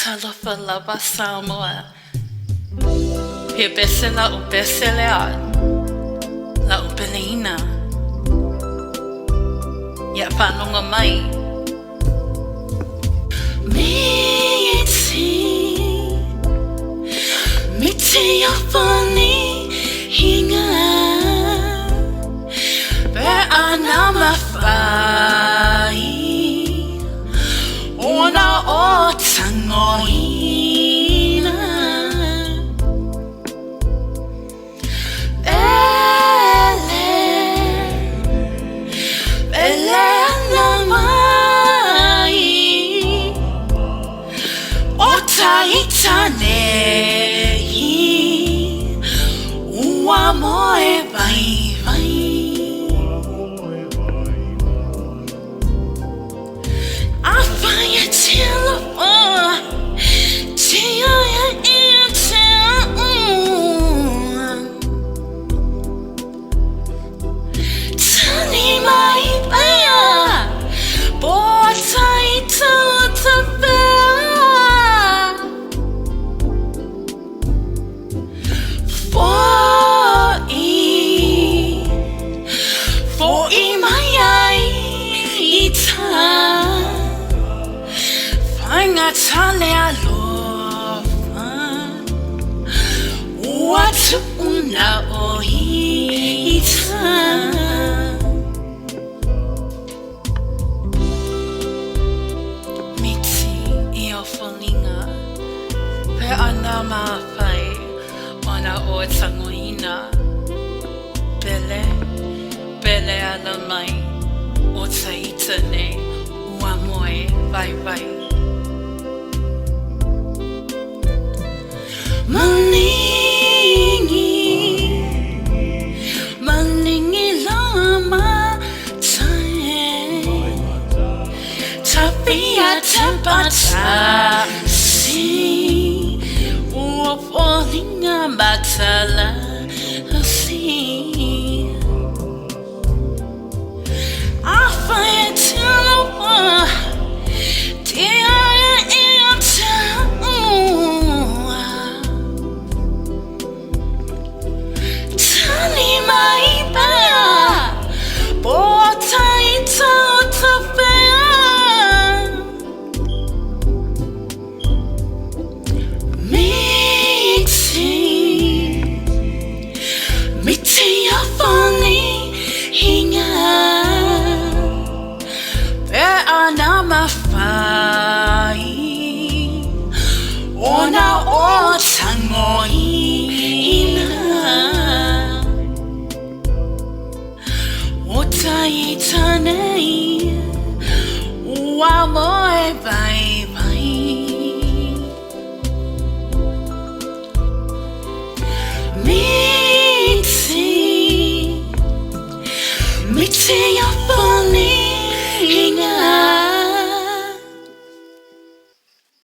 Talofa lava Samoa. He bese la'u bese lea, la'u peleina. Ia faalogo mai. Miti, miti a hinga. Pe ana mawhai, ona o tangoina. Pele, pele ana mai, o taita nei, ua moe vaivai. A whai e te alofa, te aia e te ua. Tani mai pea, po taita o ta pea. Fo'i, fo'i mai ai i ta. Whaingata le alofa, ua tu'una o ita. Miti i o foliga, pe ana mawhai ona o tangoina. Pele, pele ala mai, o taita nei, ua moe vaivai. Malingi, malingi lama tae. Tapia te patasi, ua foliga matalasi. A whai e te alofa, te aia e te ua. Tani mai pea, po taita o ta pea. Miti, miti a whani hinga. Pe ana mawhai, ona o tangoina. O taita nei, ua moe vaivai. Miti, miti a